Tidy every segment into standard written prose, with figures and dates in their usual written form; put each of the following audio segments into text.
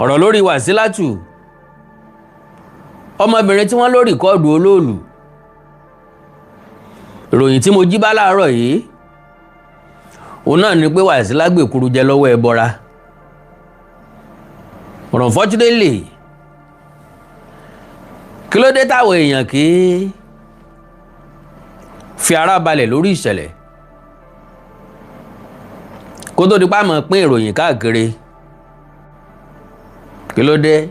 Ọ̀rọ̀ lórí Wàsílátù, ọmọbìnrin tí wọ́n ló record olóòlù. Ìròyìn tí mo jí bá láàárọ̀ yìí, òun náà ni pé Wàsílà gbèkuru jẹ lọ́wọ́ ẹbọra. But unfortunately, kí ló dé táwọn èèyàn kì í fi ara balẹ̀ lórí ìṣẹ̀lẹ̀ kó tó di pa mọ̀ pín ìròyìn káàkiri? Kí ló dé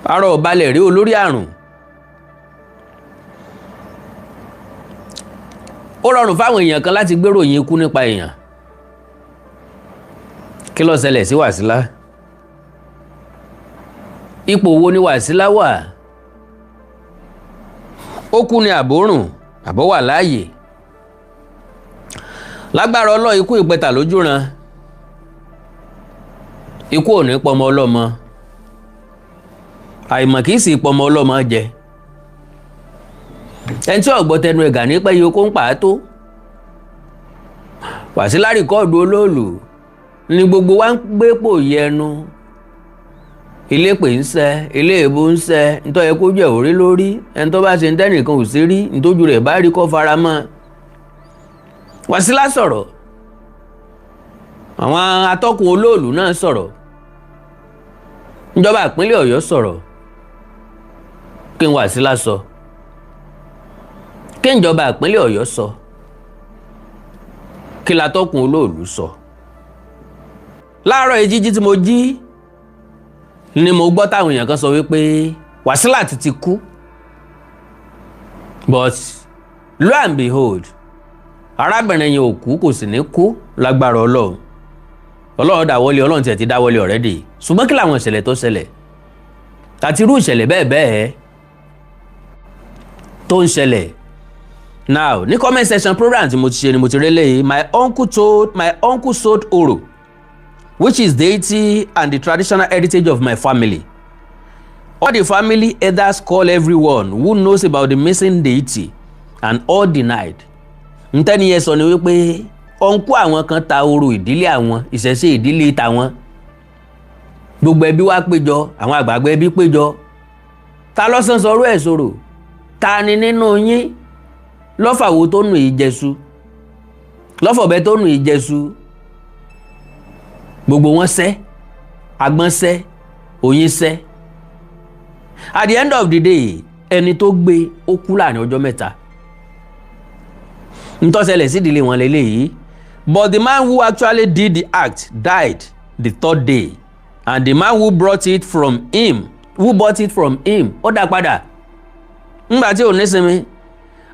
ara ò balẹ̀ rí olórí àrùn? Ó rọrùn fáwọn èèyàn kan láti gbéròyìn ikú nípa èèyàn. Kí ló ṣẹlẹ̀ sí Wàsílà? Ipò wo ni Wàsílà wà? Ó kú ní àbórùn àbó wà láàyè? Lágbára Ọlọ́, ikú ìpẹta lójú ran, ikú ò ní pọmọ ọlọ́mọ, àìmọ̀ kìí sì pọmọ ọlọ́mọ jẹ. Ẹni tí ọ̀gbọ́ tẹnu ẹ̀gà ní pẹ́ yìí kó ń pa á tó. Wàsílà record olóòlù ni gbogbo wa ń gbé pò yẹnu. Ilé pè ń sẹ, ilé èbó ń sẹ, nítorí kó jẹ́ òrí lórí ẹni tó bá ṣe ń tẹ́nìkan ò sí rí, nítójú rẹ̀ bá rí kó fara mọ́. Wàsílà sọ̀rọ̀, àwọn atọ́kùn olóòlù náà sọ̀rọ̀, ìjọba ìpínlẹ̀ Ọ̀yọ́ sọ̀rọ̀. Kí n Wàsílà sọ? Kí ìjọba ìpínlẹ̀ Ọ̀yọ́ sọ? Kí latọ́kùn olóòlù sọ? Láàárọ̀ yìí, jíjí tí mo jí ni mo gbọ́ táwọn èèyàn kan sọ wípé Wàsílà ti kú. But lo and behold, arábìnrin yẹn ò kú, kò sì ní kú lágbára Ọlọ́run. Ọlọ́run dáwọ́lé, Ọlọ́run tiẹ̀ ti dáwọ́lé already. Ṣùgbọ́n kí làwọn ìṣẹ̀lẹ̀ tó ṣẹlẹ̀ àti irú ìṣẹ̀lẹ̀ bẹ́ẹ̀ bẹ́ẹ̀ tó ń ṣẹlẹ̀ now? Ní comment section program tí mo ti ṣe ni mo ti rí léyìí: "My uncle told, my uncle sold oro, which is deity and the traditional heritage of my family. All the family elders call everyone who knows about the missing deity and all denied." Ntẹ́ni yẹn sọ ni wípé uncle àwọn kan ta orò ìdílé àwọn, ìṣẹ̀ṣe ìdílé tàwọn. Gbogbo ẹbí wá péjọ, àwọn àgbààgbà ẹbí péjọ. Ta lọ́sàn sọ̀rọ̀ ẹ̀ sọ̀rọ̀? Ta ni nínú yín lọ́fàwọ́ tó nù ìjẹsù, lọ́fọ̀bẹ tó nù ìjẹsù? Gbogbo wọn sẹ́, agbọ́n sẹ́, oyin sẹ́. At the end of the day, ẹni tó gbé ó kú láàrin ọjọ́ 3. Ntó ṣẹlẹ̀ sídìílé wọn lélẹ́yìí. "But the man who actually did the act died the third day, and the man who brought it from him, who bought it from him," ó dá padà ńgbà tí ò ní sinmi,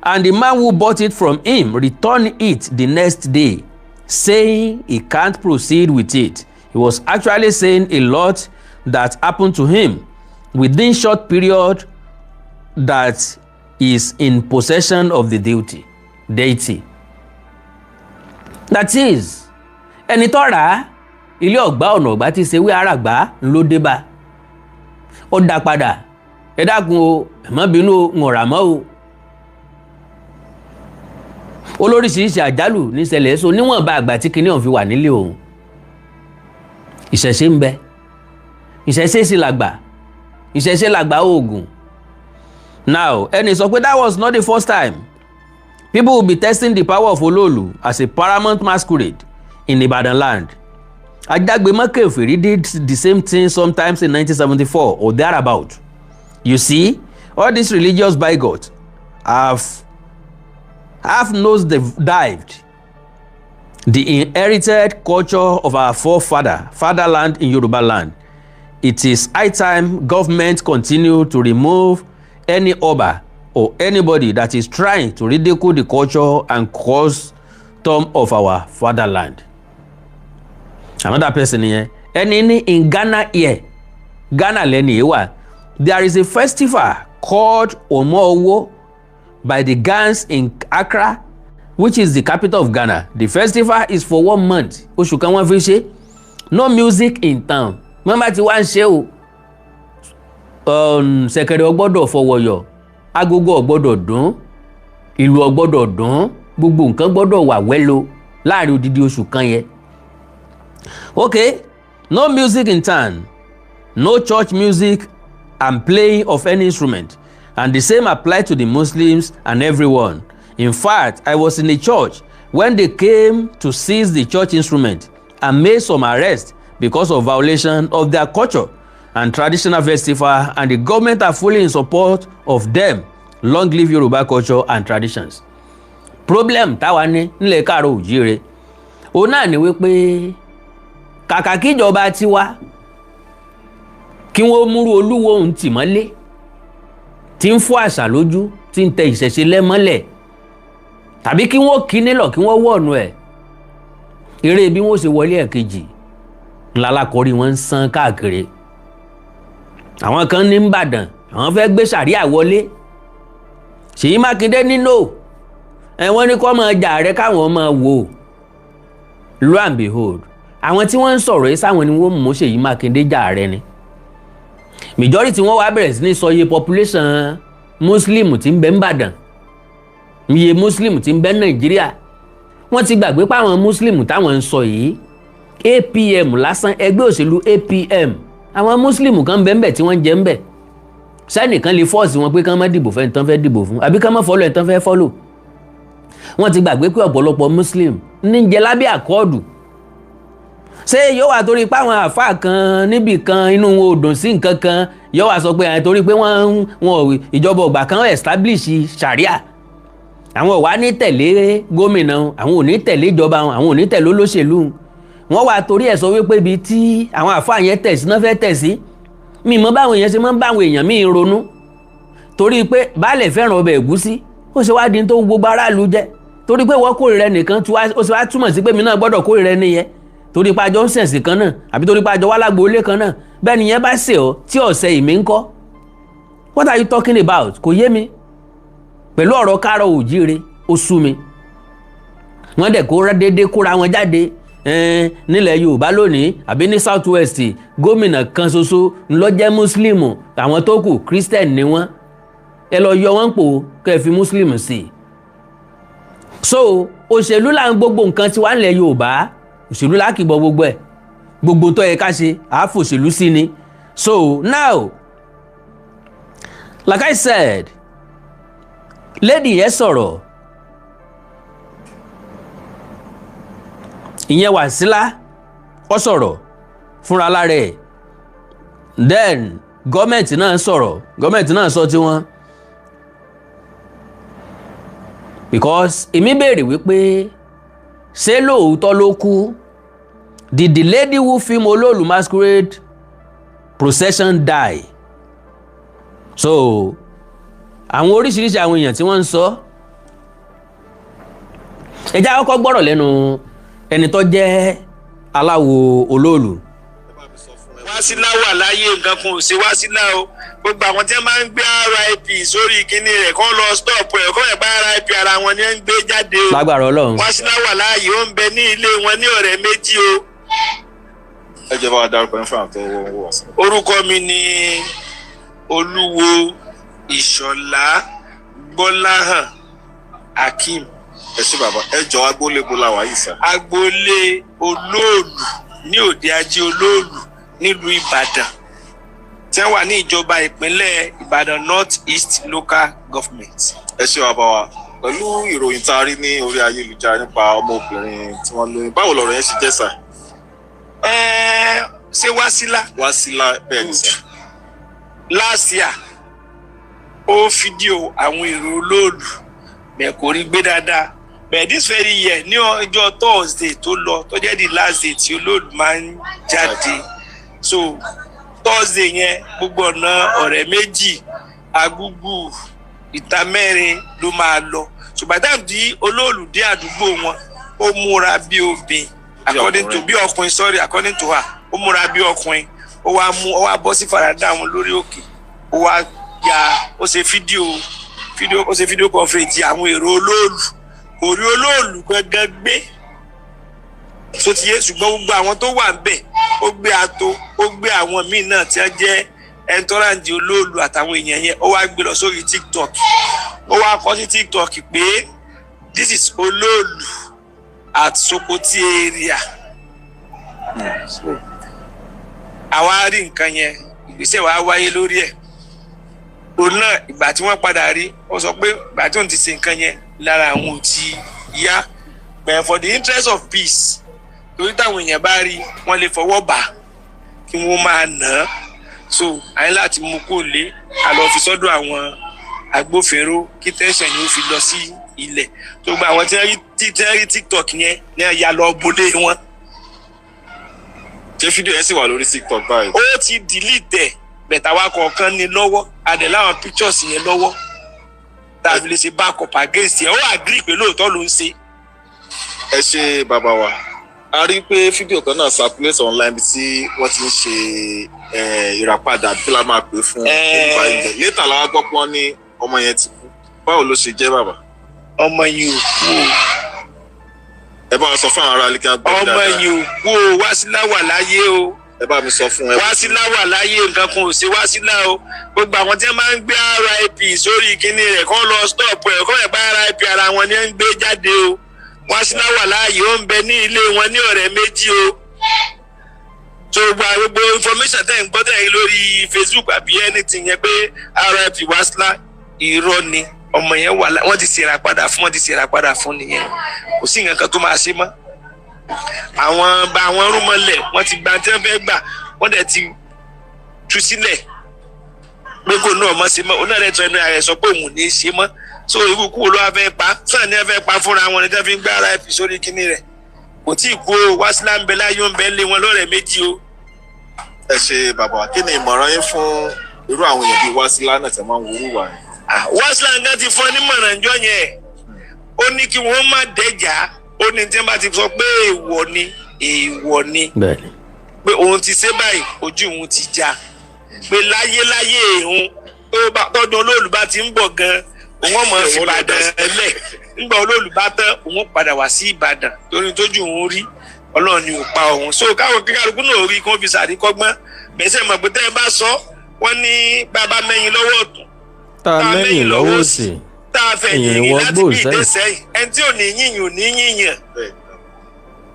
"and the man who bought it from him returned it the next day, saying he can't proceed with it. He was actually saying a lot that happened to him within short period that is in possession of the deity." That is, ẹni tó rà á, ilé ọ̀gbá ọ̀nà ọ̀gbá tí ṣe wí àràgbá ló dé bá, ó dá padà. Ẹ dákun o, ẹ má bínú o, ń ọ̀rà mọ́ o. Olóríṣiríṣi àjálù níṣẹ̀lẹ̀ so níwọ̀nba àgbà tí kinní ọ̀hún fi wà nílé òun. Ìṣẹ̀ṣe ń bẹ, ìṣẹ̀ṣe sì làgbà, ìṣẹ̀ṣe làgbà oògùn. Now, ẹni sọ pé that was not the first time people will be testing the power of Olóòlù as a paramount masquerade in Ibadan land. Ajágbémọ́ Kèfèrí did the same thing sometimes in 1974 or thereabout. You see, all these religious bigots have nose dived the inherited culture of our forefather fatherland in Yoruba land. It is high time government continue to remove any Oba or anybody that is trying to ridicule the culture and custom of our fatherland. Another person yẹn, ẹni ní in Ghana here, Ghana lẹ́ni yìí wà, there is a festival called Homowo by the Gans in Accra, which is the capital of Ghana. The festival is for one month. Oṣù kan wọ́n fi ṣe. No music in town. Wọ́n bá ti wá ń ṣe o, ṣẹ̀kẹ̀rẹ̀ ò gbọ́dọ̀ fọwọ́yọ̀, agogo ò gbọ́dọ̀ dún, ìlú ò gbọ́dọ̀ dún, gbogbo nǹkan gbọ́dọ̀ wà wẹ́lo láàrin odidi oṣù kan yẹn. Okay. No music in town, no church music and playing of any instrument, and the same apply to the Muslims and everyone. In fact, I was in a church when they came to seize the church instrument and made some arrests because of violation of their culture and traditional festival, and the government are fully in support of them. Long live Yoruba culture and traditions. Problem táwa ní nílẹ̀ káàárọ̀ òjíire òun náà ni wípé kàkà kíjọba tiwa kí wọ́n múrú olúwo òun tì mọ́lé tí ń fọ́ àṣà lójú, tí ń tẹ ìṣẹ̀ṣe lẹ́mọ́lẹ̀, tàbí kí wọ́n kí nílọ̀, kí wọ́n wọ̀nù ẹ̀ eré bí wọ́n ṣe wọlé ẹ̀kejì ńlá lákọ̀ọ́rí wọn ń sán káàkiri. Àwọn kan ní Ìbàdàn, àwọn fẹ́ gbé sàríà wọlé. Ṣèyí Mákindé nínú ẹ, wọ́n ní kó máa jà rẹ káwọn máa wò. Lo and behold, àwọn tí wọ́n ń sọ̀rọ̀ yìí, sáwọn ni wọ́n mú Ṣèyí Mákindé jà rẹ ni. Majority wọn wá bẹ̀rẹ̀ sí ní sọ iye population Muslim tí ń bẹ n'Ìbàdàn, iye Muslim tí ń bẹ Nàìjíríà. Wọ́n ti gbàgbé pé àwọn Muslim táwọn ń sọ yìí, APM lásán, ẹgbẹ́ òṣèlú APM, àwọn Muslim kan bẹ́ẹ̀ bẹ́ẹ̀ tí wọ́n ń jẹ ń bẹ̀. Sẹ́nìkan lè force wọn pé kán má dìbò fẹ́ni tán fẹ́ dìbò fún, àbí kán má follow ẹ̀ tán fẹ́ follow? Wọ́n ti gbàgbé pé ọ̀pọ̀lọpọ̀ Muslim ní jẹ lábẹ́ Accord. Ṣé yóò wá torí pé àwọn àáfàá kan níbì kan inú wọn ò dùn sí nǹkan kan, yóò wá sọ pé ẹ̀ torí pé wọ́n wọn ìjọba ọgbà kan establish sharia, àwọn ò wá ní tẹ̀lé gómìnà, àwọn ò ní tẹ̀lé ìjọba, àwọn ò ní tẹ̀lé olóṣèlú? Wọ́n wá torí ẹ̀ sọ wípé ibi tí àwọn àáfàá yẹn tẹ̀ sí náà fẹ́ tẹ̀ sí. Mi mọ báwọn èèyàn ṣe máa ń báwọn èèyàn míì ronú. Torí pé baálẹ̀ fẹ́ràn ọbẹ̀ ẹ̀gúsí, ó ṣe wá di tó gbogbo aráàlú jẹ́? Torí pé wọ́n kórìíra ẹnìkan, ó ṣe wá túmọ̀ sí pé mi náà gbọ́dọ̀ kórìíra ẹni yẹn torí pé àjọ ń ṣẹ̀sìn kan náà, àbí torí pé àjọ wà lágboolé kan náà? Bẹ́ẹ̀ nìyẹn bá ṣe ọ́ tí ọ̀sẹ̀ ìmí ń kọ́. What are you talking about? Kò yé mi. Pẹ̀lú ọ̀rọ̀ káàrọ̀ òjíire, ó sú mi. Wọ́n dẹ̀ kó déédéé kóra wọn jáde nílẹ̀ Yorùbá lónìí àbí ní South West, gómìnà kan ṣoṣo ńlọ jẹ́ Muslim, àwọn tó kù Christian ni wọ́n. Ẹ lọ yọ wọ́n pò kẹ́ ẹ fi Muslim sí i. So òṣèlú là ń gbogbo nǹkan tí wà nílẹ̀ Yorùbá, òṣèlú là kì í bọ gbogbo ẹ̀. Gbogbo tó yẹ ká ṣe, àáfòṣèlú sí ni. So now, like I said, lady yẹn sọ̀rọ̀, ìyẹn Wàsílà, ó sọ̀rọ̀ fúnra lára ẹ̀. Then gọ́ọ̀mẹ̀ntì náà sọ̀rọ̀, gọ́ọ̀mẹ̀ntì náà sọ tiwọn, because èmi béèrè wípé ṣé lóòótọ́ ló kú? Did the lady who film Olóòlù masquerade procession die? So àwọn oríṣiríṣi àwọn èèyàn tí wọ́n ń sọ, ẹ jẹ́ á kọ́kọ́ gbọ́rọ̀ lẹ́nu ẹni tó jẹ́ aláwo Olóòlù. Wásílà wà láyé, nǹkan kan ò ṣe Wásílà o. Gbogbo àwọn tí wọ́n máa ń gbé RIP sórí kinní rẹ̀, kọ́ lọ stop ẹ̀, kọ́ ẹ̀ bá RIP ara wọn ni wọ́n ń gbé jáde o. Lágbára Ọlọ́run. Wásílà wà láàyè, ó ń bẹ ní ilé wọn ní ọ̀rẹ́ méjì o. Ẹ jẹ́ bá wa dárúkọ yín fún àwọn tó wọ́n wọ̀. Orúkọ mi ni Olúwo Ìṣọ̀lá Gbọ́láhàn Akeem. Ẹ ṣé bàbá, ẹ jọ, agboolé bo la wà yìí sà? Agboolé Olóòlù ní Òde Ajé Olóòlù nílùú Ìbàdàn, tí wọ́n wà ní ìjọba ìpínlẹ̀ Ìbàdàn North East Local Government. Ẹ ṣé bàbá wa. Pẹ̀lú ìròyìn tá a rí ní orí ayélujára nípa ọmọbìnrin tí wọ́n lóyún, báwo lọ̀rọ̀ yẹn ṣe jẹ́ sà? Ẹ́ẹ́, ṣé Wásílà? Wásílà, bẹ́ẹ̀ ni sà. Last year, ó fídíò àwọn èrò Olóòlù bẹ́ẹ̀, kò rí gbé dáadáa bẹ́ẹ̀. This very year, ní ọjọ́ Thursday tó lọ, tó jẹ́ the last day tí Olóòlù máa ń jáde, so Thursday yẹn, gbogbo ọ̀nà ọ̀rẹ́ méjì, Agúgù, ìta mẹ́rin ló máa lọ. Ṣùgbọ́n táwọn tí Olóòlù dé àdúgbò wọn, ó múra bí obìn, according to, bí ọkùnrin, sorry, according to her, ó múra bí ọkùnrin. Ó wá mú, ó wá bọ́ sí farada wọn lórí òkè, ó wá ya, ó ṣe fídíò, ó ṣe fídíò conference àwọn èrò Olóòlù. Kò rí Olóòlù gangan gbé tó ti yé, ṣùgbọ́n gbogbo àwọn tó wà ń bẹ̀, ó gbé ato, ó gbé àwọn míì náà tí wọ́n jẹ́ ẹntọ́ráǹdì Olóòlù àtàwọn èèyàn yẹn. Ó wá gbé lọ sórí TikTok, ó wá kọ sí TikTok pé "This is Olóòlù at Sokoti area." Àwa rí nǹkan yẹn, ìgbésẹ̀ wa wáyé lórí ẹ̀. Òun náà, ìgbà tí wọ́n padà rí, ó sọ pé ìgbà tí òun ti ṣe nǹkan yẹn lára àwọn ò ti yá, but for the interest of peace, torí táwọn èèyàn bá rí, wọ́n lè fọwọ́ bà á kí wọ́n máa nà án. So àyè láti mú kó lé àlọ́ fi sọ́dọ̀ àwọn agbófinró kí tẹ́sán yìí ó fi lọ sí ilẹ̀ tó gba àwọn tí wọ́n rí TikTok yẹn ní ẹ̀yà lọ bolé wọn. Ṣé fídíò yẹn sì wà lórí TikTok báyìí? Ó ti delete ẹ̀, bẹ̀tà wa kọ̀ọ̀kan ní lọ́wọ́, adẹ̀ láwọn pictures yẹn lọ́wọ́ tá a fi lè ṣe backup against ẹ̀. Ó agree pé lóòótọ́ ló ń ṣe. Ẹ ṣe, bàbá wa. A rí i pé fídíò kan náà circulate online bí tí wọ́n ti ń ṣe ìràpadà bí la máa pè fún nípa ilẹ̀. Later la wá gbọ́ pé wọ́n ní ọmọ yẹn ti kú. Báwo ló ṣe jẹ́, bàbá? Ọmọ yìí ò kú o. Ẹ bá wa sọ fún àwọn ará ilé kí wọ́n gbọ́ mi Ọmọ dáadáa. yìí ò kú o. Wásílà wà láyé o. Ẹ bá mi sọ fún ẹ. Wásílà wà láyé, nǹkan kan ò ṣe Wásílà o. Gbogbo àwọn tí wọ́n máa ń gbé RIP sórí kinní rẹ̀ kọ́ lọ stop ẹ̀, kọ́ ẹ̀ bá RIP ara wọn ni ẹ̀ ń gbé jáde o. Wásílà wà láàyè, ó ń bẹ ní ilé wọn ní ọ̀rẹ́ méjì o. So gbogbo information tẹ̀ ń gbọ́, tẹ̀ ń lórí Facebook àbí anything yẹn pé RIP Wásílà, irọ́ ni. Ọmọ yẹn wà, wọ́n ti ṣèrà padà fún nìyẹn. Kò sí nǹkan kan tó máa ṣe mọ́. Àwọn bá àwọn rúmọlẹ̀, wọ́n ti gba tí wọ́n fẹ́ gbà, wọ́n dẹ̀ ti tú sílẹ̀ pé kò náà mọ̀ ṣe mọ́. Òun náà dẹ̀ tọ́ ẹnu rẹ̀ sọ pé òun ò ní í ṣe mọ́. So irú kú wo ló wá fẹ́ pa fúnà ní ẹ fẹ́ pa fúnra wọn ni tí wọ́n fi ń gbé RIP sórí kinní rẹ̀? Kò tí ì kú o. Wásílà ń bẹ láyé, ó ń bẹ lé wọn lọ́rẹ̀ méjì o. Ẹ ṣe, bàbá wa. Kí ni ìmọ̀ràn yín fún irú àwọn èèyàn bíi Wásílà náà tẹ̀ máa ń worú wà yẹn? Ah, Wásílà nǹkan ti fún ọ nímọ̀ràn ìjọ yẹn. Ó ní kí wọ́n má dẹ́jà. Ó ní tí wọ́n bá ti sọ pé èèwọ̀ ni, èèwọ̀ ni. Pé òun ti ṣe báyìí, ojú òun ti já, pé láyéláyé òun tó bá tọdún olóòlù bá ti ń bọ̀ gan, òun ọmọ fi Ìbàdàn lẹ̀. Nígbà olóòlù bá tán, òun padà wá sí Ìbàdàn, torí tójú òun rí, Ọlọ́run ni ò pa òun. So káwọn kíkálukú náà rí kí wọ́n fi sàríkọ́gbọ́n bẹ́sẹ̀ mọ̀ pé tẹ́ ẹ bá sọ wọ́n ní bàbá mẹ́yìn lọ́wọ́ ọ̀tún, tá a mẹ́yìn lọ́wọ́ òsì, tá a fẹ́ èyàn yìnyín ìwọ láti gbò bí sẹ́yìn. Ìdẹ́sẹ̀yìn ẹni tí ò ní yìnyín ò ní yìnyín.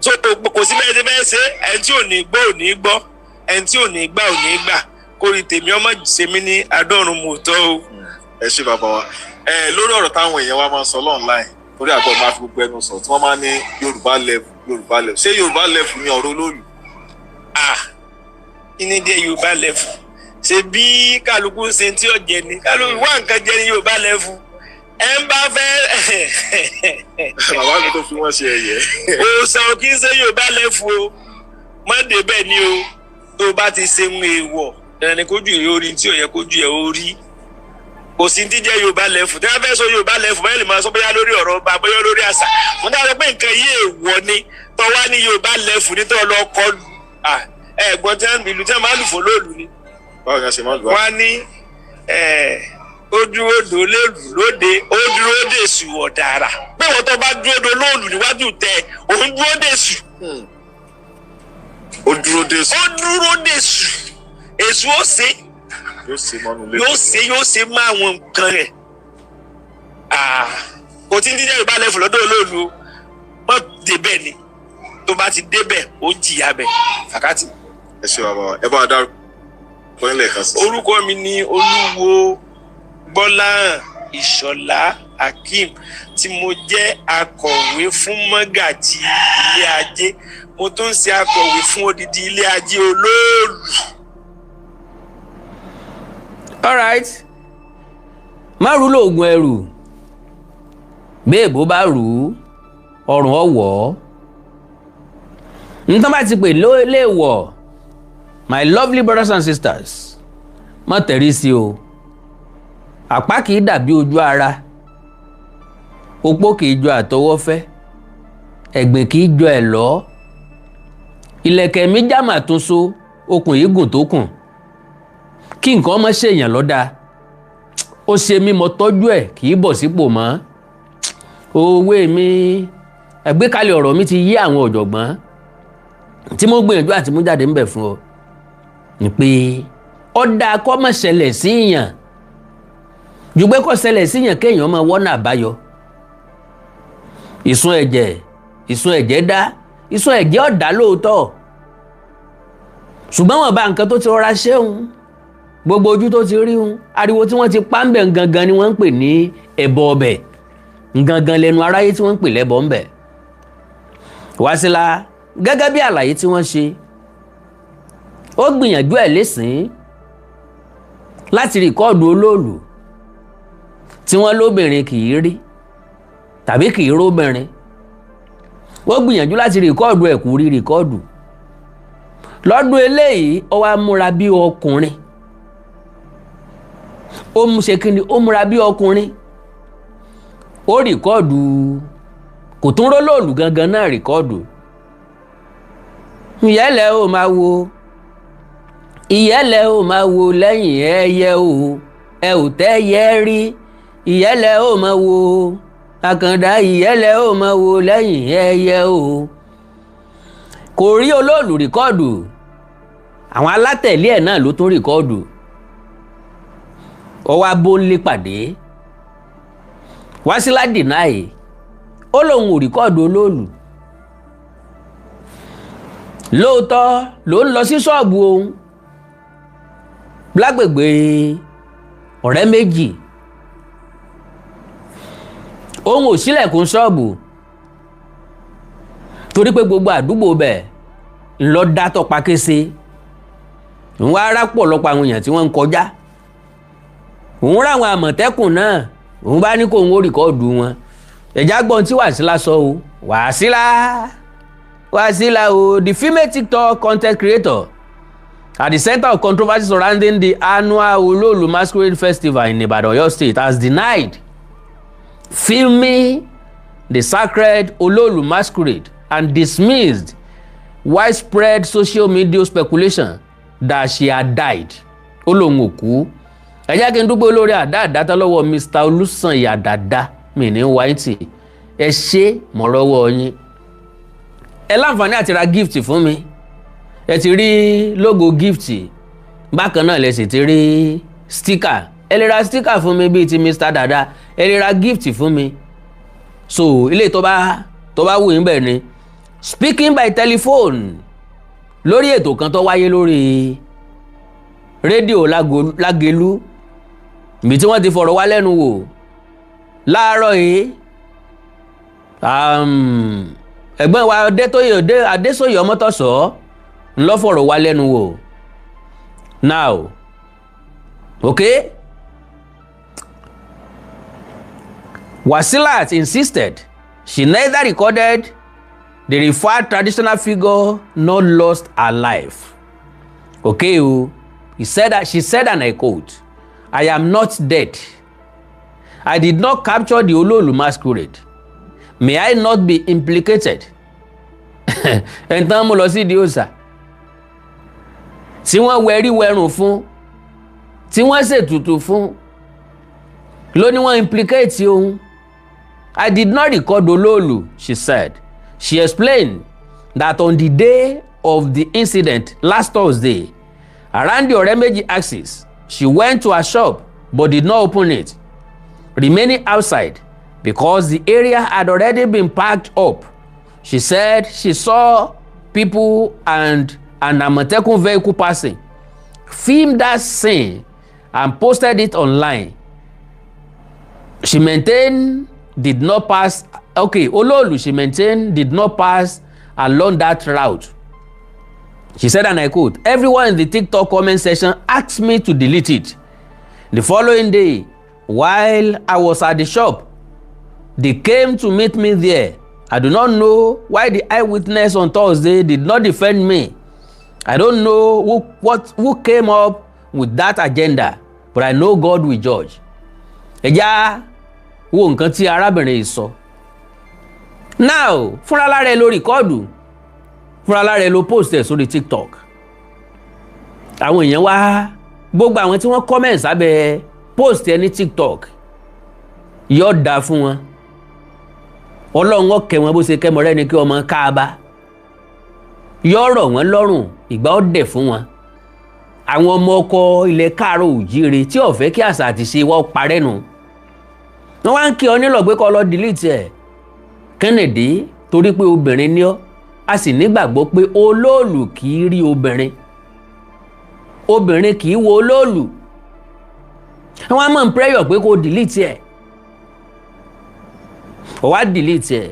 So kò sí bẹ́ẹ̀ tí bẹ́ẹ̀ ṣe. Ẹni tí ò ní gbọ́ ò ní gbọ́, ẹni tí ò ní gbà ò ní gbà. Kórìí tèmi ọmọ ṣe mí ní adọ́run mòótọ́ o. Ẹ ṣe, bàbá wa. Ẹ lórí ọ̀rọ̀ táwọn èèyàn wa máa ń sọ online, torí àgbọ̀ máa fi gbogbo ẹnu sọ, tí wọ́n máa ń ní Yorùbá level, Yorùbá level, ṣé Yorùbá level ni ọ̀rọ̀ olóòlù? Ah, kí ni dé Yorùbá level? Ṣe bí kálukú ń ṣe tí ó jẹ ni, kálukú wá nǹkan jẹ ní Yorùbá level. Ẹ ń bá fẹ́. Bàbá mi tó fi wọ́n ṣe ẹ̀yẹ. Òòsàn ò kí ń ṣe Yorùbá level o. Má débẹ̀ ni o. Tó o bá ti ṣe ń èèwọ̀, dandan ni kójú ẹ̀ orí tí ò yẹ kójú ẹ̀ orí. Kò sí ti jẹ́ Yorùbá level. Tí wọ́n fẹ́ sọ Yorùbá level báyìí, lè máa sọ bóyá lórí ọ̀rọ̀ ọba, bóyá lórí àṣà. Mo dára pé nǹkan yìí èèwọ̀ ni, tó wá ní Yorùbá level ní tó lọ kọlù ẹ̀gbọ́n tí wọ́n ìlú tí wọ́n máa lù fún lóòlù ni. Báwo ni a ṣe máa lù wá? Wọ́n á ní ó dúró dò lóòlù lóde, ó dúró dè sù ọ̀dàrà, pé wọ́n tó bá dúró dò lóòlù níwájú tẹ òun dúró dè sù. Ó dúró dé sùn. Ó dúró dè sù, èṣù ó ṣe. Yóò ṣe mọ́nu lé. Yóò ṣe má àwọn nǹkan rẹ̀. Kò tí ń díjẹ́ Yorùbá level lọ́dọ̀ olóòlù o. Mọ́ débẹ̀ ni. Tó bá ti débẹ̀, ó jìyà bẹ̀ fàkátì. Ẹ ṣe, bàbá wa. Ẹ bá wa dárúkọ yín lẹ́ẹ̀kan sí. Orúkọ mi ni Olúwo Gbọ́láhàn Ìṣọ̀lá Akeem, tí mo jẹ́ akọ̀wé fún mọ́gàjì ilé ajé. Mo tún ń ṣe akọ̀wé fún odidi ilé ajé olóòlù. Alright, má rú lóògùn ẹrù. Béèbó bá rù ú, ọrùn ọwọ́ nǹkan bá ti pè léèwọ̀. My lovely brothers and sisters, má tẹ̀rí sí o. Àpá kì í dàbí ojú ara, opó kì í jọ àtọwọ́fẹ́, ẹ̀gbìn kì í jọ ẹ̀ lọ́. Ìlẹ̀kẹ̀ mi jámà tún so okùn yìí gùn tó kùn kí nǹkan ọmọ ṣèyàn lọ́dà. Ó ṣe mí mo tọ́jú ẹ̀, kì í bọ̀ sípò mọ́. Òwe mi, àgbékalẹ̀ ọ̀rọ̀ mi ti yí àwọn ọ̀jọ̀gbọ́n tí mo gbìyànjú àti mú jáde ńbẹ̀ fún ọ ni pé ọ̀dà kọ́ mọ̀ ṣẹlẹ̀ síyàn ju pé kó ṣẹlẹ̀ síyàn kéèyàn máa wọ́nà àbáyọ. Ìsun ẹ̀jẹ̀, ìsun ẹ̀jẹ̀ dá, ìsun ẹ̀jẹ̀ ọ̀dà lóòótọ́. Ṣùgbọ́n wọn bá nǹkan tó ti rọra ṣéun, gbogbo ojú tó ti rí un, ariwo tí wọ́n ti pa ń bẹ̀ gangan ni wọ́n ń pè ní ẹbọ ọbẹ̀ gangan lẹ́nu aráyé tí wọ́n ń pè lẹ́bọ ń bẹ̀. Wásílà, gẹ́gẹ́ bí àlàyé tí wọ́n ṣe, ó gbìyànjú ẹ̀ lẹ́sìn láti record olóòlù tí wọ́n lóbìnrin kì í rí tàbí kì í róbìnrin. Ó gbìyànjú láti record ẹ̀, kò rí record. Lọ́dún eléyìí, ó wá múra bí ọkùnrin. Ó mú ṣe kí ni? Ó múra bí ọkùnrin, ó record, kò tún rólóòlù gangan náà record. Ìyẹ́lẹ̀ ó máa wo, ìyẹ́lẹ̀ ó máa wo lẹ́yìn ẹyẹ o, ẹ ò tẹ́ yẹ rí. Ìyẹ́lẹ̀ ó máa wo àkàndá, ìyẹ́lẹ̀ ó máa wo lẹ́yìn ẹyẹ o. Kò rí olóòlù record. Àwọn alátẹ̀lé ẹ̀ náà ló tún record. Ó wá bóńlé pàdé. Wásílà deny, ó lóun ò record olóòlù. Lóòótọ́ ló ń lọ sí ṣọ́ọ̀bù òun lágbègbè ọ̀rẹ́ méjì, òun ò ṣílẹ̀kùn ṣọ́ọ̀bù torí pé gbogbo àdúgbò bẹ̀ ńlọ dá tọpa kése. Òun wá rápọ̀lọpọ̀ àwọn èèyàn tí wọ́n ń kọjá, òun ráwọn àmọ̀tẹ́kùn náà, òun bá ní kóun ó record wọn. Ẹ̀já gbọ́n tí Wàsílà sọ o. Wàsílà, Wàsílà o, the female TikTok content creator at the center of controversy surrounding the annual Olóòlù Masquerade Festival in Ibadan, Oyo State, has denied filming the sacred Olóòlù masquerade and dismissed widespread social media speculation that she had died. Ó lóun ò kú. Ẹ jẹ́ kí n dúpẹ́ olórí àdá àdátá lọ́wọ́ Mr. Olùsànyà Dàda mi ní wáìtì. Ẹ ṣe mọ̀rọ́wọ́ yín. Ẹ láǹfààní àti ra gift fún mi. Ẹ ti rí logo gift, bákan náà lẹ sì ti rí sticker. Ẹ lè ra sticker fún mi bíi ti Mr. Dada, ẹ lè ra gift fún mi. So ilé tó bá wù yín bẹ́ẹ̀ ni. Speaking by telephone lórí ètò kan tó wáyé lórí rédíò Lágelú, ibi tí wọ́n ti fọ̀rọ̀ wá lẹ́nu wò láàárọ̀ yìí, ẹ̀gbọ́n wa Adétóyè Adésòyè Ọmọ́tọ̀sọ́ ńlọ fọ̀rọ̀ wá lẹ́nu wò. Now, okay, Wasilat insisted she neither recorded the referred traditional figure nor lost her life. Okay o, he said that she said, and I quote, "I am not dead. I did not capture the Olóòlù masquerade. May I not be implicated?" Ẹ̀ǹtàn mú lọ sí ìdí òòṣà tí wọ́n wẹrí wẹrùn fún, tí wọ́n ṣètùtù fún, ló ní wọ́n implicate òun. "I did not record Olóòlù," she said. She explained that on the day of the incident last Thursday, around the Oremeji axis, she went to her shop but did not open it, remaining outside because the area had already been packed up. She said she saw people and an Amotekun vehicle passing, filmed that scene and posted it online. She maintained did not pass, okay, Olóòlù, she maintained, did not pass along that route. She said, and I quote, "Everyone in the TikTok comment section asked me to delete it. The following day, while I was at the shop, they came to meet me there. I do not know why the eyewitness on Thursday did not defend me. I don't know who came up with that agenda, but I know God will judge." Ẹ já wo nǹkan tí arábìnrin yìí sọ. Now, fúnra lára ẹ ló record, fúnra lára ẹ ló post ẹ̀ sórí TikTok. Àwọn èèyàn wá, gbogbo àwọn tí wọ́n comment sábẹ́ post ẹ ní TikTok, yóò dáa fún wọn, Ọlọ́run ó kẹ́ wọn bó ṣe kẹ́ mọ́rẹ́ ni kí ọmọ káàbá, yóò rọ̀ wọ́n lọ́rùn, ìgbà ó dẹ̀ fún wọn. Àwọn ọmọ ọkọ ilẹ̀ káàárọ̀ òjíire tí ò fẹ́ kí àṣà àti ṣe wọ́n parẹ́ nù, wọ́n wá ń kí ọ nílò pé kó lọ delete ẹ̀. Kennedy, torí pé obìnrin ní ọ́, a sì nígbàgbọ́ pé olóòlù kì í rí obìnrin. Obìnrin kì í wo olóòlù. Wọ́n á mọ̀ ń pressure pé kó delete ẹ̀, ó wá delete ẹ̀.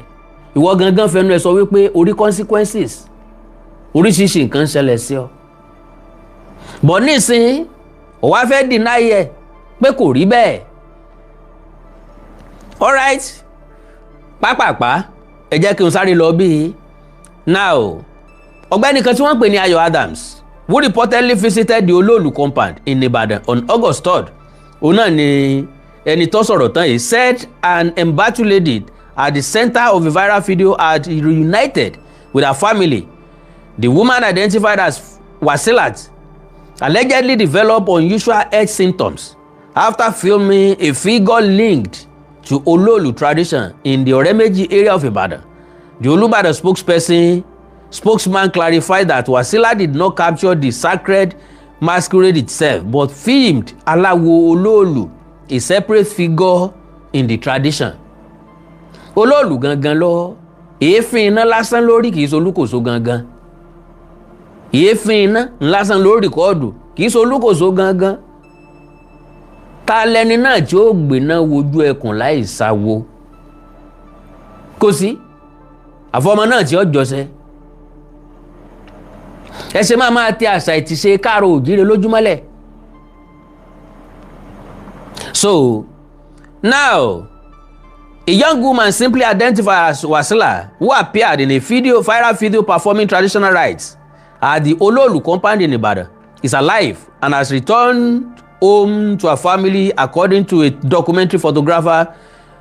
Ìwọ gangan fẹnu ẹ sọ wípé orí consequences, oríṣiríṣi nǹkan ń ṣẹlẹ̀ sí ọ bọ̀. Nísìnyí, ó wá fẹ́ deny ẹ pé kò rí bẹ́ẹ̀. Alright, pápápá, ẹ jẹ́ kí n sáré lọ bí. Now, ọ̀gbẹ́ni kan tí wọ́n ń pè ní Ayọ̀ Adams, who reportedly visited the Olóòlù compound in Ibadan on August 3rd, òun náà ni ẹni tó sọ̀rọ̀ tán yìí, said an embattled lady at the center of a viral video had reunited with her family. The woman, identified as Wasilat, allegedly developed unusual health symptoms after filming a figure linked to Olóòlù tradition in the Oremeji area of Ibadan. The Olubadan spokesman clarified that Wasila did not capture the sacred masquerade itself but filmed Aláwo Olóòlù, a separate figure in the tradition. Olóòlù gangan lọ, èéfín iná lásán lórí, kì í ṣolúkòso gangan. Èéfín iná lásán lórí record, kì í ṣolúkòso gangan. Ta lẹni náà tí ó gbéná wojú ẹkùn láì sáwo? Kò sí, àfọmọ náà tí ó jọsẹ. Ẹ ṣe máa máa tẹ àṣà ìtìṣe káàró òjíire lójúmọ́lẹ̀. So now, a young woman simply identified as Wasila, who appeared in a video viral video performing traditional rites at the Ololu compound in Ibadan, is alive and has returned home to her family, according to a documentary photographer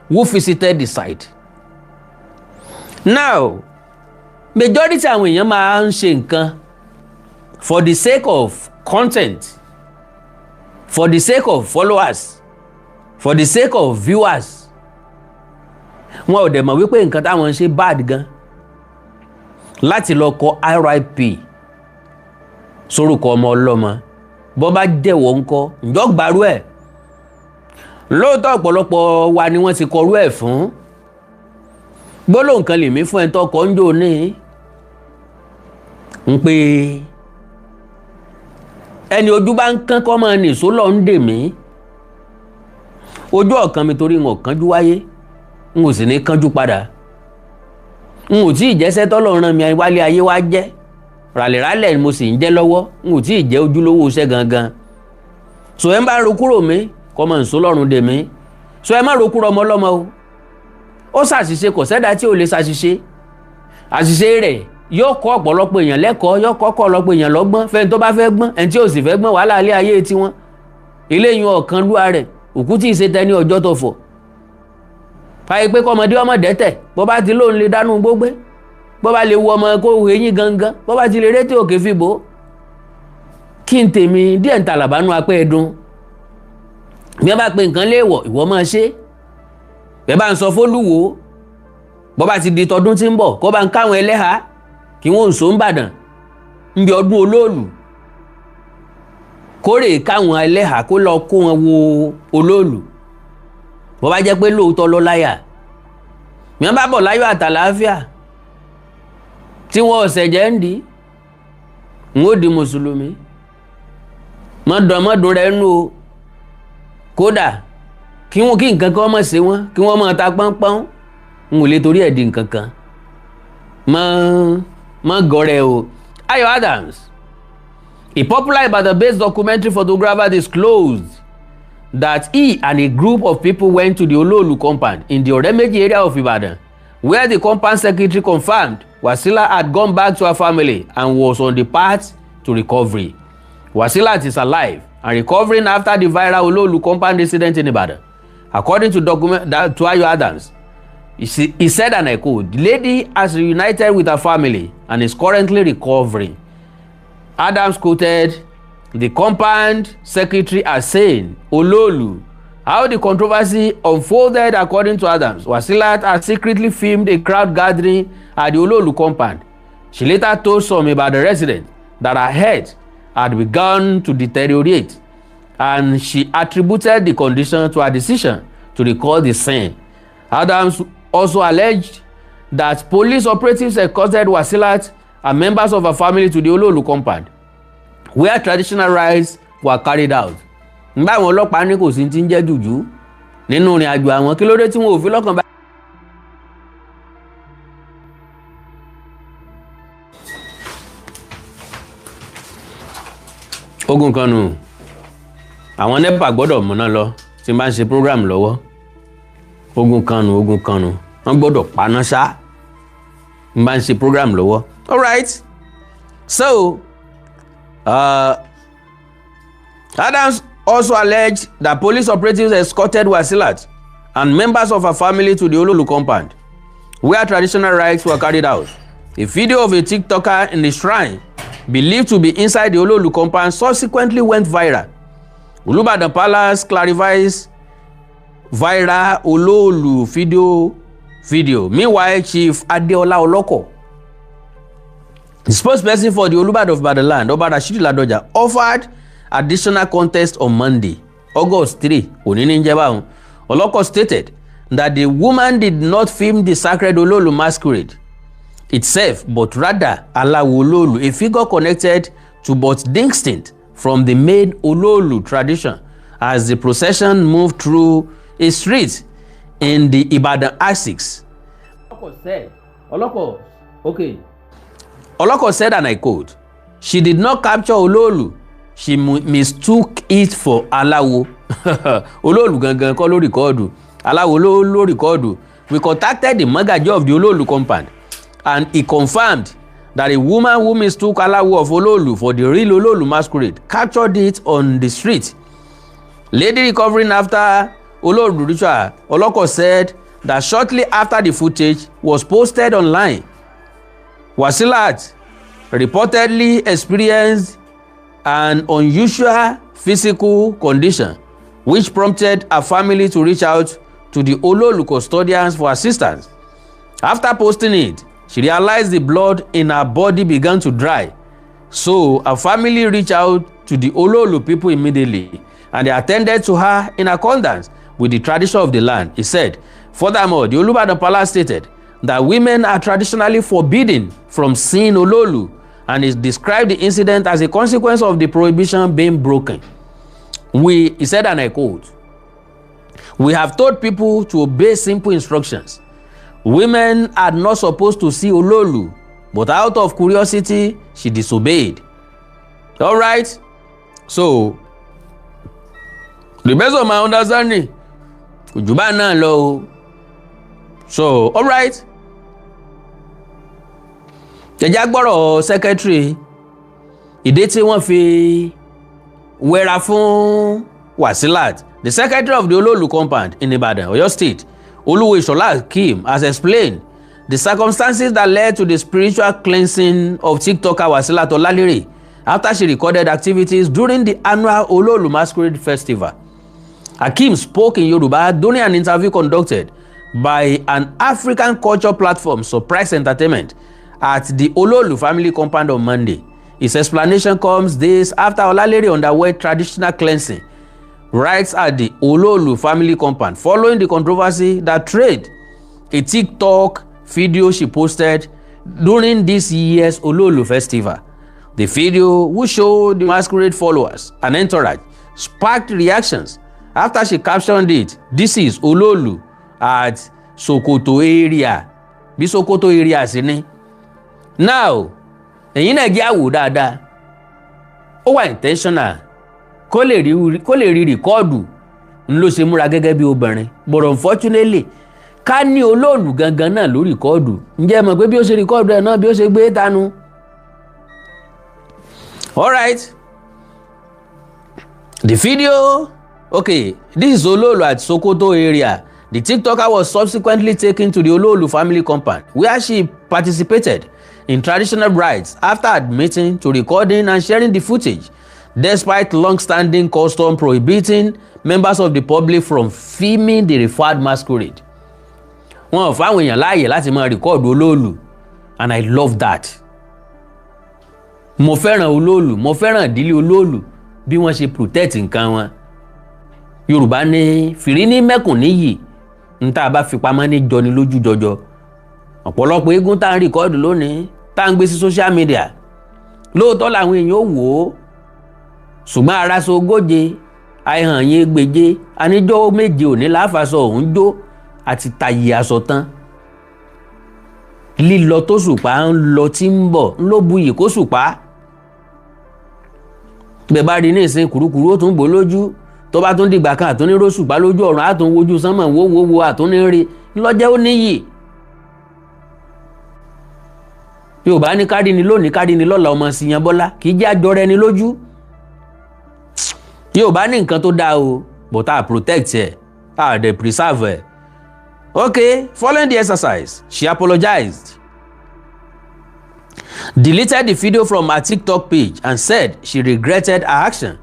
who visited the site. Now, majority àwọn èèyàn máa ń ṣe nǹkan for the sake of content, for the sake of followers, for the sake of viewers. Wọn ò dẹ̀ mọ̀ wípé nǹkan táwọn ń ṣe bad gan. Láti lọ kọ RIP sórúkọ ọmọ ọlọ́mọ, bọ́ bá jẹ̀wọ́ ńkọ́? Ǹjọ́ gbàrú ẹ̀ lóòótọ́? Ọ̀pọ̀lọpọ̀ wa ni wọ́n ti kọrú ẹ̀ fún. Gbólóhùn kan lèmi fún ẹ̀ tó kọ́ ń jò ní ń pé ẹni ojú bá ń kán kọ́ máa nìṣó lọ ń dè mí. Ojú ọ̀kan mi, torí n ò kánjú wáyé, n ò sì ní kánjú padà. N ò tí ì jẹ́sẹ́ tọ́lọ́run rán mi wálé ayé wá jẹ́. Ràlẹ̀ràlẹ̀ ni mo sì ń jẹ́ lọ́wọ́. N ò tí ì jẹ́ ojúlówó iṣẹ́ gangan. So ẹ ń bá ro kúrò mi, kọ́ mọ̀ nìṣó lọ́rùn dè mí. So ẹ má ro kúrò ọmọ ọlọ́mọ o. Ó ṣàṣìṣe, kò sẹ́dá tí ò lè ṣàṣìṣe. Àṣìṣe rẹ̀ yóò kọ́ ọ̀pọ̀lọpọ̀ èèyàn lẹ́kọ̀ọ́, yóò kọ́ ọ̀pọ̀lọpọ̀ èèyàn lọ́gbọ́n, fẹ́ni tó bá fẹ́ gbọ́n. Ẹni tí ò sì fẹ́ gbọ́n, wàhálà alẹ́ ayé tiwọn eléyìí ọ̀kan lúwa rẹ̀ òkú tí ì ṣe tẹni ọjọ́ tó fọ̀ fàyè pé kọ́mọdé ọmọ dẹ́tẹ̀. Bó bá ti lóun lè dánú gbógbé, bó bá lè wo ọmọ kó eyín gangan, bó bá ti lè rétí òkè fìbò kí n tèmi díẹ̀ ń ta làbánú apẹ́ ẹ̀dùn. Bí wọ́n bá pe nǹkan léèwọ̀, ìwọ máa ṣe. Bẹ́ẹ̀ bá ń sọ fólúwo, bó bá ti di tọdún tí ń bọ̀, kó bá ń káwọn ẹlẹ́hàá kí wọ́n ń so ń bàdàn ń bí ọdún olóòlù, kórè káwọn ẹlẹ́hàá kó lọ kó wọn wo olóòlù. Bó bá jẹ́ pé lóòótọ́ ló láyà, bí wọ́n bá bọ̀ láyọ̀ àtàlàáfíà tí wọ́n ọ̀sẹ̀ jẹ́ ń di n ó di mùsùlùmí. Mọ́dọ̀mọ́dún rẹ̀ nù o. Kódà kí wọ́n kí nǹkan kan mọ̀ sí wọn, kí wọ́n máa ta pọ́npọ́n, n ò lè torí ẹ̀ di nǹkan kan mọ́ mọ́ gọ́rẹ́ o. Ayo Adams, a popular Ibadan-based documentary photographer, disclosed that he and a group of people went to the Olóòlù compound in the Oremeji area of Ibadan, where the compound secretary confirmed Wasila had gone back to her family and was on the path to recovery. Wasilat is alive and recovering after the viral Olóòlù compound incident in Ibadan. According to document that, to Ayo Adams, he said, and I quote, "The lady has reunited with her family and is currently recovering." Adams quoted the compound secretary as saying, Olóòlù. How the controversy unfolded: According to Adams, Wasilat had secretly filmed a crowd gathering at the Olóòlù compound. She later told some Ibadan residents that her health had begun to deteriorate, and she attributed the condition to her decision to record the scene. Adams also alleged that police operatives escorted Wasilat and members of her family to the Olóòlù compound. where traditional rites were carried out. Nígbà àwọn ọlọ́pàá ní kò sí ti ń jẹ́ jùjú nínú ìrìn àjò àwọn, kí ló dé tí wọn ò fi lọ́kàn bá. Ogun kan nù, àwọn NEPA gbọ́dọ̀ múná lọ tí n bá ń ṣe program lọ́wọ́. Ogun kan nù, ogun kan nù, wọ́n gbọ́dọ̀ paná ṣá n bá ń ṣe program lọ́wọ́. All right, so Adams also alleged that police operatives escorted Wasilat and members of her family to the Ololu compound, where traditional rites were carried out. A video of a TikToker in the shrine, believed to be inside the Ololu compound, subsequently went viral. Olubadan Palace clarifies viral Ololu video. Meanwhile, Chief Adeola Oloko, the spokesperson for the Olubadan of Ibadan land, Oba Rashidi Ladoja, offered additional context on Monday, August 3, òní ní jẹ́ báwọn. Oloko stated that the woman did not film the sacred Ololu masquerade itself, but rather Alawo Ololu, a figure connected to but distinct from the main Ololu tradition, as the procession moved through a street in the Ibadan axis. Oloko said, Oloko, okay. Oloko said, and I quote, "She did not capture Ololu, she mistook it for Alawo." Olóòlù gangan kọ́ ló record, Aláwo ló record. "We contacted the Magaji of the Olóòlù compound and he confirmed that a woman who mistook Alawo of Olóòlù for the real Olóòlù masquerade captured it on the street." Lady recovering after Olóòlù ritual. Oloko said that shortly after the footage was posted online, Wasilat reportedly experienced an unusual physical condition, which prompted her family to reach out to the Ololu custodians for assistance. "After posting it, she realized the blood in her body began to dry. So her family reached out to the Ololu people immediately and they attended to her in accordance with the tradition of the land," he said. Furthermore, the Olubadan Palace stated that women are traditionally forbidden from seeing Ololu and he described the incident as a consequence of the prohibition being broken. We, he said, and I quote, "We have told people to obey simple instructions. Women are not supposed to see Ololu, but out of curiosity, she disobeyed." All right. So, the best of my understanding, kò jù bá náà lọ o. So, all right. Jẹjẹ gbọ́rọ̀ secretary, ìdí tí wọ́n fi wẹra fún Wasilat. The secretary of the Ololu compound in Ibadan, Oyo State, Oluwo Ishola Akeem, has explained the circumstances that led to the spiritual cleansing of TikToker Wasilat Olalere after she recorded activities during the annual Ololu Masquerade Festival. Akeem spoke in Yoruba during an interview conducted by an African culture platform, Surprise Entertainment, at the Ololu family compound on Monday. His explanation comes days after Olalere underwent traditional cleansing rites at the Ololu family compound following the controversy that trailed a TikTok video she posted during this year's Ololu festival. The video, which showed the masquerade followers and entourage, sparked reactions after she captioned it, "This is Ololu at Sokoto area." Bí Sokoto area sí ni. Now, ẹ̀yin náà jẹ́ àwò dáadáa. Ó wà intentional kó lè rí record ń ló ṣe múra gẹ́gẹ́ bí obìnrin, but unfortunately, ká ní olóòlù gangan náà ló record, ǹjẹ́ ẹ mọ̀ pé bí ó ṣe record ẹ̀ náà bí ó ṣe gbé tánu. Alright, the video, okay, this is Ololu at Sokoto area. The TikToker was subsequently taken to the Ololu family compound, where she participated in traditional rites after admitting to recording and sharing the footage, despite long-standing custom prohibiting members of the public from filming the referred masquerade. Wọn ò fáwọn èèyàn láàyè láti máa record olóòlù, and I love that. Mo fẹ́ràn olóòlù, mo fẹ́ràn ìdílé olóòlù, bí wọ́n ṣe protect nǹkan wọn. Yorùbá ní fìrí ní mẹ́kùn níyì, n tá a bá fi pamọ́ ní jọni lójú jọjọ. Ọ̀pọ̀lọpọ̀ eégún tá à ń record lónìí, tá à ń gbé sí social media, lóòótọ́ làwọn èèyàn ó wò ó. Ṣùgbọ́n aráṣọ ogóje àìhàn yín gbèje aníjọ́ 7 òní láfàṣọ òun jó àti tàyè aṣọ tán. Lílọ tó ṣùpá ń lọ tí ń bọ̀ ń ló buyì kó ṣùpá. Bẹ́ẹ̀ bá rí ní ìsìn, kùrukùru ó tún bò lójú. Tó bá tún dìgbà kan, àtúní róṣùpá lójú ọ̀run, àtún wojú sánmọ̀ wówówó, àtúní rí lọ́jẹ́ ó níyì. Yorùbá ní kárí ni lónìí, kárí ni lọ́la, ọmọ síyan bọ́lá kì í jẹ́ àjọrẹ ni lójú. Yorùbá ní nǹkan tó dáa o, but a protect ẹ̀, a dẹ̀ preserve ẹ̀. Okay, following the exercise, she apologized, deleted the video from her TikTok page and said she regretted her action,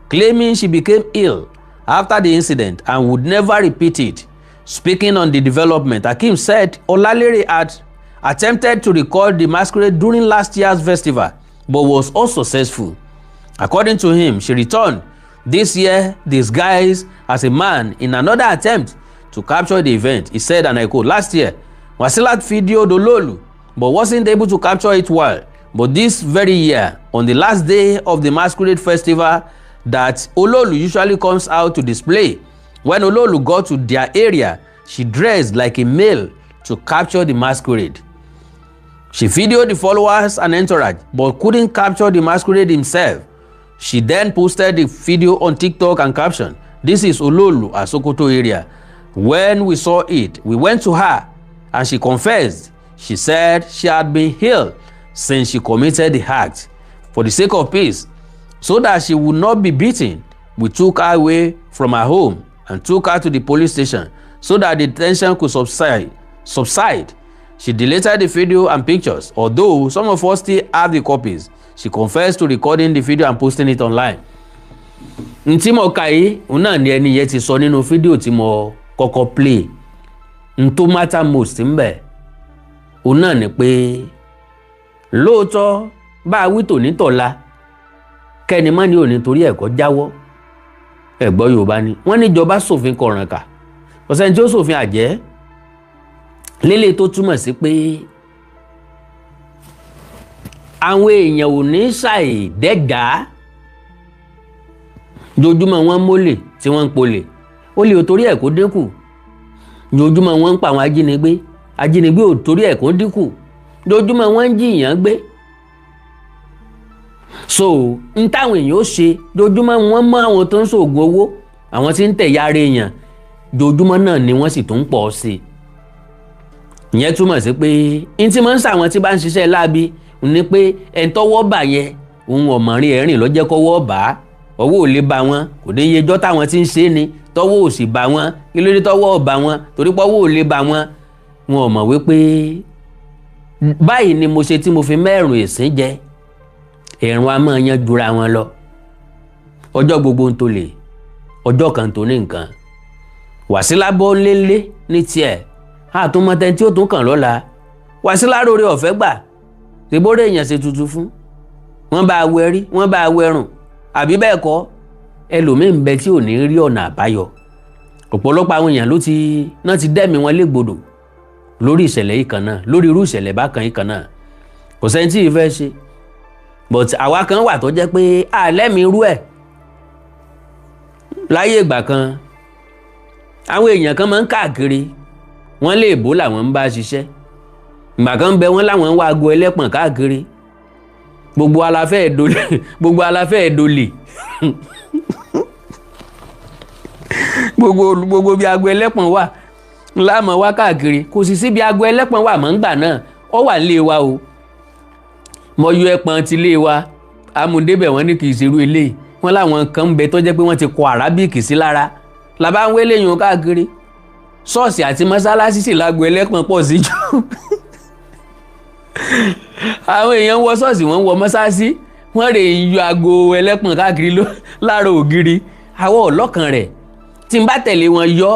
claiming she became ill after the incident and would never repeat it. Speaking on the development, Akeem said Olalere had attempted to record the masquerade during last year's festival but was unsuccessful. According to him, she returned this year disguised as a man in another attempt to capture the event. He said, and I quote, "Last year, Wasilat videoed Ololu but wasn't able to capture it well. But this very year, on the last day of the masquerade festival that Ololu usually comes out to display, when Ololu got to their area, she dressed like a male to capture the masquerade. She videoed the followers and entourage but couldn't capture the masquerade himself. She then posted the video on TikTok and captioned, 'This is Ololu at Sokoto area.' When we saw it, we went to her and she confessed. She said she had been ill since she committed the act. For the sake of peace, so that she would not be beaten, we took her away from her home and took her to the police station so that the tension could subside. She deleted the video and pictures, although some of us still have the copies. She confessed to recording the video and posting it online." N tí mo kà yìí, òun náà ni ẹni yẹn ti sọ nínú fídíò tí mo kọ́kọ́ play. N tó matter most ń bẹ̀, òun náà ni pé lóòótọ́, bá a wí tòní tọ̀la, kẹ́ni mọ́ ni ò ní torí ẹ̀kọ́ jáwọ́. Ẹ̀gbọ́ Yorùbá ni wọ́n níjọba ṣòfin kọ̀ọ̀rànkà, ọ̀sẹ̀ tí ó ṣòfin àjẹ́ lélẹ̀, tó túmọ̀ sí pé àwọn èèyàn ò ní ṣàì dẹ́gàá. Jojúmọ́ wọn mólè tí wọ́n ń polè, ó lè ò torí ẹ̀ kó dínkù. Jojúmọ́ wọn ń pa àwọn ajínigbé, ajínigbé ò torí ẹ̀ kó dínkù. Jojúmọ́ wọn ń jìyàn gbé. So n táwọn èèyàn ó ṣe, jojúmọ́ wọn mọ àwọn tó ń ṣoògùn owó, àwọn tí ń tẹ̀yà ara èèyàn, jojúmọ́ náà ni wọ́n sì tún ń pọ̀ sí i. Ìyẹn túmọ̀ sí pé n tí máa ń sàwọn tí bá ń ṣiṣẹ́ láabi ní pé ẹni tọ́wọ́ bà yẹn, òun ọ̀mọ̀rin ẹ̀rìn lọ́jẹ́ kọ́wọ́ bà á, ọwọ́ ò lè bá wọn. Kò ní yejọ́ táwọn tí ń ṣe ni tọ́wọ́ ò sì bá wọn. Kí ló dé tọ́wọ́ ò bá wọn? Torí pọ́wọ́ ò lè bá wọn. Wọn ò mọ̀ wípé báyìí ni mo ṣe tí mo fi mẹ́rùn èsín jẹ ẹ̀rùn a máa yan jura wọn lọ. Ọjọ́ gbogbo ń tolè, ọjọ́ kan tó ní nǹkan. Wàsílà bọ́ lélẹ̀ ní tiẹ̀, àtúmọ̀tẹ́ tí ó tún kàn lọ́la. Wàsílà lórí ọ̀fẹ́ gbà tìbórè èèyàn ṣe tuntun fún wọn, bá a wẹrí, wọn bá a wẹrùn, àbí bẹ́ẹ̀ kọ́? Ẹlòmíín bẹ tí ò ní rí ọ̀nà àbáyọ. Ọ̀pọ̀lọpọ̀ àwọn èèyàn ló ti náà ti dẹ́mi wọn légbodò lórí ìṣẹ̀lẹ̀ yìí kan náà, lórí irú ìṣẹ̀lẹ̀ bákan yìí kan náà. Kò sẹ́ni tí ì fẹ́ ṣe, but àwa kan wà tó jẹ́ pé àlẹ́ mi rú ẹ̀. Láyé ìgbà kan, àwọn èèyàn kan máa ń káàkiri, wọ́n lè bó làwọn ń bá ṣiṣẹ́. Ìgbà kan ń bẹ, wọ́n láwọn ń wá aago ẹlẹ́pọ̀n káàkiri. Gbogbo aláfẹ́ ẹ̀dọ́lẹ̀, gbogbo aláfẹ́ ẹ̀dọ́lẹ̀, gbogbo bí aago ẹlẹ́pọ̀n wà ńlá mọ̀ wá káàkiri. Kò sì síbi aago ẹlẹ́pọ̀n wà mọ́ ńgbà náà. Ó wà nílé wa o. Mo yọ ẹpọ̀n ti lé wa amúndébẹ̀, wọ́n ní kì í ṣerú eléyìí. Wọ́n láwọn kan ń bẹ tó jẹ́ pé wọ́n ti kọ Arábíkì sí lára. Làbá ń wélé yun káàkiri ṣọ́ọ̀ṣì àti mọ́sálásí, sì lágbo ẹlẹ́pọ̀n pọ̀ sí jù. Àwọn èèyàn wọ ṣọ́ọ̀ṣì, wọ́n wọ mọ́sálásí, wọ́n rè yọ aago ẹlẹ́pọ̀n káàkiri lára ògiri. Àwọn ọlọ́kàn rẹ̀ tí n bá tẹ̀lé wọn yọ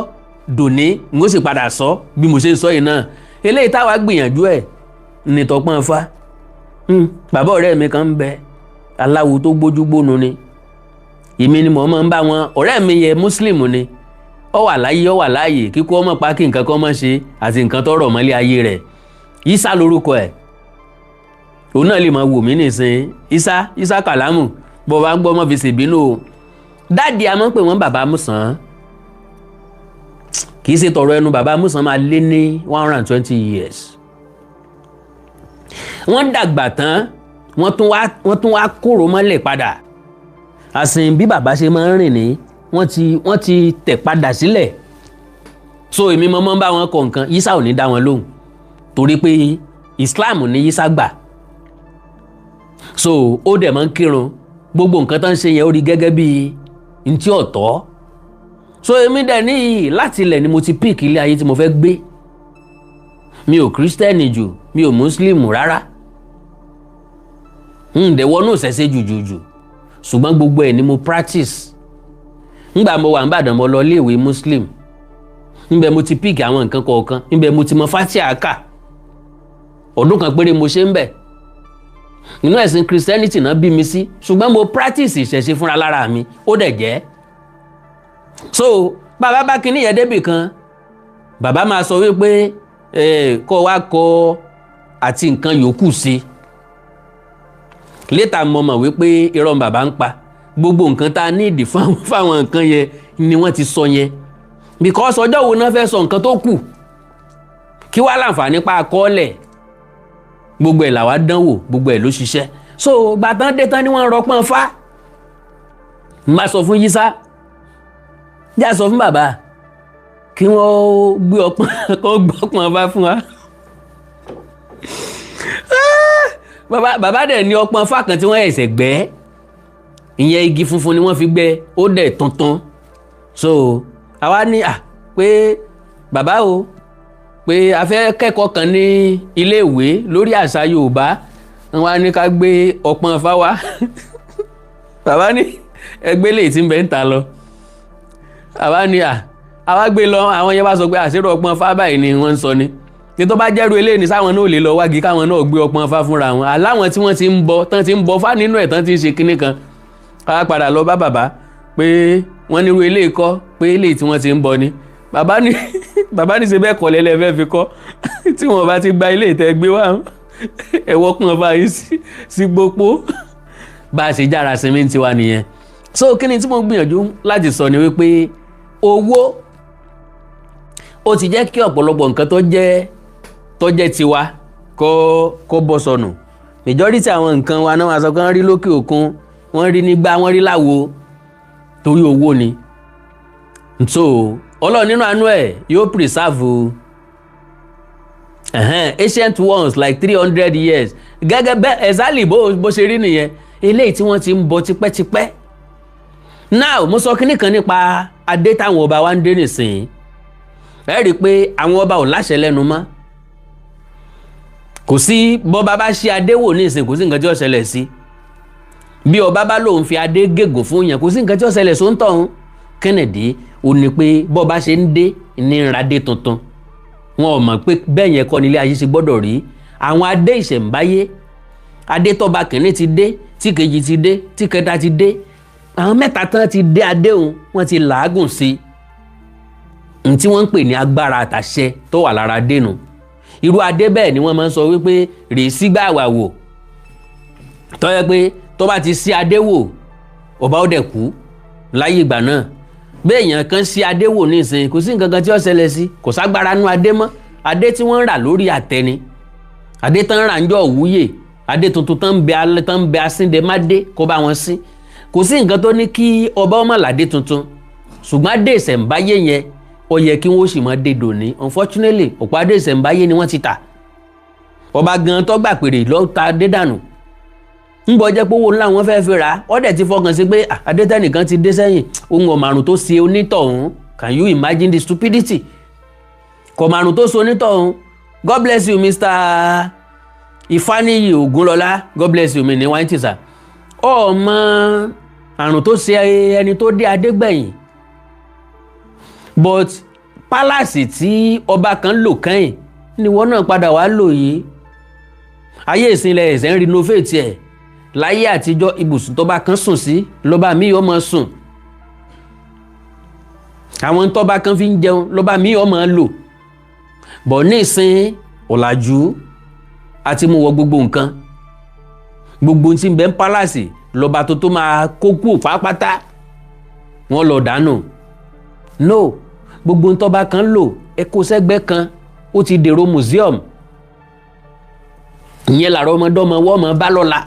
dòní, n ó sì padà sọ bí mo ṣe ń sọ yìí náà. Eléyìí táwa gbìyànjú ẹ̀ nìtọ̀pọ̀n fa. Bàbá ọ̀rẹ́ mi kan ń bẹ, aláwo tó gbójú gbónu ni. Èmi ni mò ń bá wọn. Ọ̀rẹ́ mi yẹ, Muslim ni, ó wà láyé, ó wà láàyè, kíkú ọmọ pa kí nǹkan kan mọ́ ṣe àti nǹkan tó rọ̀ mọ́lé ayé rẹ̀. Isa lórúkọ ẹ̀. Òun náà lè máa wò mí nìsín. Isa, Isa Kàlámù. Bó bá ń gbọ́, mọ́ fi ṣèbínú o. Daddy, a máa ń pè wọ́n Bàbá Amúsàn. Kì í ṣe tọ̀rọ̀ ẹnu. Bàbá Amúsàn máa lé ní 120 years. Wọ́n dàgbà tán, wọ́n tún wá kóró mọ́lẹ̀ padà. Àsìn bí bàbá ṣe máa ń rìn ní, wọ́n ti tẹ̀ padà sílẹ̀. So èmi mọ́ mọ́ bá wọn kọ nǹkan. Yísà ò ní dá wọn lóhùn torí pé Islam ní Yísà gbà. So ó dẹ̀ máa ń kírun. Gbogbo nǹkan tó ń ṣe yẹn, ó rí gẹ́gẹ́ bí ntí ọ̀tọ̀. So èmi dẹ̀ ní láti ilẹ̀ ni mo ti pick ilé ayé tí mo fẹ́ gbé. Mi ò Christian jù, mi ò Muslim rárá, ń dẹ̀ wọnú ìṣẹ̀ṣe jùjùjù, ṣùgbọ́n gbogbo ẹ̀ ni mo practice. Ńgbà mo wà nìbàdàn, mo lọ iléèwé Muslim. Ńbẹ mo ti pick àwọn nǹkan kọ̀ọ̀kan, ńbẹ mo ti mọ Fatiha kà. Ọdún kan péré mo ṣe ń bẹ̀. Inú ẹ̀sìn Christianity náà bí mi sí, ṣùgbọ́n mo practice ìṣẹ̀ṣe fúnra lára mi, ó dẹ̀ jẹ́. So bàbá bá kinní yẹn débì kan, bàbá máa sọ wípé kó wá kọ àti nǹkan yòókù sí. Later mo mọ̀ wípé irọ́ ni bàbá ń pa. Gbogbo nǹkan tá a ní ìdí fáwọn nǹkan yẹn ni wọ́n ti sọ yẹn, because ọjọ́ wo náà fẹ́ sọ nǹkan tó kù? Kí wàá láǹfààní pa àkọọ́lẹ̀? Gbogbo ẹ̀ làwa dánwò, gbogbo ẹ̀ ló ṣiṣẹ́. So gbàtàn dé tán ni wọ́n ń rọpọ́n fá. N bá sọ fún Yísà, já sọ fún bàbá kí wọ́n gbé ọpọ́n, kó gbọ́ ọpọ́n fá fún wa. Bàbá dẹ̀ ní ọpọ́n fá kan tí wọ́n ẹ̀sẹ̀ gbẹ́. Ìyẹn, igi funfun ni wọ́n fi gbẹ́, ó dẹ̀ tuntun. So àwa ní à pé bàbá o, pé a fẹ́ kẹ́kọ̀ọ́ kan ní iléèwé lórí àṣà Yorùbá, wọ́n á ní ká gbé ọpọ́n fá wá. Bàbá ní ẹgbẹ́ lè tí ń bẹ ń ta lọ. Bàbá ní à àwa gbé lọ. Àwọn yẹn bá sọ pé àṣírí ọpọ́n fá báyìí ni wọ́n ń sọ ni tí tó bá jẹ́rú eléyìí ní, sáwọn náà lè lọ wági káwọn náà gbé ọpọ́n fá fúnra wọn, aláwọn tí wọ́n ti ń bọ tán, ti ń bọ fá nínú ẹ̀ tán, ti ń ṣe kinní kan. Ká padà lọ bá bàbá pé wọ́n nírú eléyìí kọ́, pé eléyìí tí wọ́n ti ń bọ ni. Bàbá ní ṣe bẹ́ẹ̀ kọ́ lẹ́lẹ́ fẹ́ fi kọ́. Tí wọ́n bá ti gba ilé ìtẹ́ gbé wá, ẹ̀wọ́ pọ́n báyìí sí gbogbo bá a ṣe jára sinmi tiwa nìyẹn. So kí ni tí mo gbìyànjú láti sọ ni wípé owó ó ti jẹ́ kí ọ̀pọ̀lọpọ̀ nǹkan tó jẹ́ tiwa kó bọ́ sọnù. Majority àwọn nǹkan wa náà, wọ́n sọ pé wọ́n rí lókè òkun, wọ́n rí nígbà, wọ́n rí láwo, torí owó ni. So Ọlọ́run nínú àánú ẹ̀ yóò preserve ancient ones like 300 years gẹ́gẹ́ bẹ́ẹ̀, exactly bó ṣe rí nìyẹn, eléyìí tí wọ́n ti ń bọ tipẹ́tipẹ́. Now, mo sọ kínní kan nípa adé táwọn ọba wa ń dé nísìnyí. Ẹ rí i pé àwọn ọba ò láṣẹ lẹ́nu mọ́. Kò sí bọ́ba bá ṣe adé wò ní ìsìn, kò sí nǹkan tí ó ṣẹlẹ̀ sí. Bí ọba bá lòun fi adé gégùn fún yẹn, kò sí nǹkan tí ó ṣẹlẹ̀ sóńtọ̀hún. Kennedy ò ní pé bọ́ba ṣe ń dé ní ìradé tuntun. Wọn ò mọ̀ pé bẹ́ẹ̀ yẹn kọ́ nílé ayé ṣe gbọ́dọ̀ rí. Àwọn adé ìṣẹ̀ǹbáyé, adé tọ́ba kìíní ti dé, tí kejì ti dé, tí kẹta ti dé, àwọn mẹ́ta tán ti dé adé òun, wọ́n ti làágùn sí i. N tí wọ́n ń pè ní agbára àtàṣẹ tó wà lára adé nu. Irú adé bẹ́ẹ̀ ni wọ́n máa ń sọ wípé rèé sígbà wà wò, tó yẹ pé tó bá ti sí adé wò, ọba ó dẹ̀ kú láyé ìgbà náà. Bẹ́ẹ̀ èèyàn kan sí adé wò ní ìsìn, kò sí nǹkan kan tí ó ṣẹlẹ̀ sí. Kò ságbára nú adé mọ́. Adé tí wọ́n ń rà lórí àtẹ ni adé tán rà ń jọ òwúyè, adé tuntun tán ń bẹ asíndẹ̀mádé kó bá wọn sí. Kò sí nǹkan tó ní kí ọba ọmọ làdé tuntun, ṣùgbọ́n adé ìṣẹ̀ǹbáyé yẹn, ó yẹ kí wọ́n sì máa dé dòní. Unfortunately, ọ̀pọ̀ adé ìṣẹ̀ǹbáyé ni wọ́n ti tà. Ọba gan tó gbà pèrè ló ta dé dànù. Ń bọ̀ jẹ́ pé owó ńlá wọn fẹ́ẹ́ fi rà á, ó dẹ̀ ti fọkàn sí pé adétẹ́nìkan ti dé sẹ́yìn, ohun ọ̀màrún tó ṣe onítọ̀hún. Can you imagine the stupidity? Kọ̀màrún tó ṣe onítọ̀hún. God bless you, Mr. Ifáníyì Ògúnlọlá. God bless you. Mi ní wáyé tìṣà ọmọ àrùn tó ṣe ẹni tó dé adégbẹ̀yìn. But palace tí ọba kan lò kẹ́yìn ni wọ́n náà padà wá lò yìí. Ayé ìsinlẹ̀ ẹ̀sẹ̀ ń renovate ẹ̀. Láyé àtijọ́, ibùsùn tọ́ba kan sùn sí lọ́ba mi yóò máa sùn. Àwọn tọ́ba kan fi ń jẹun lọ́ba mi yóò máa lò bọ̀. Ní ìsìn, ọ̀làjú àti mú wọ gbogbo nǹkan, gbogbo tí ń bẹ ń palace. Lọ́ba tó tó máa kó kú pátápátá, wọ́n lọ dànù. No, gbogbo ntọ́ba kan lò, ẹ kó sẹ́gbẹ́ kan, ó ti dèrò museum. Ìyẹn làrá ọmọdọ́mọ wọ́n mọ̀ bá lọ́la.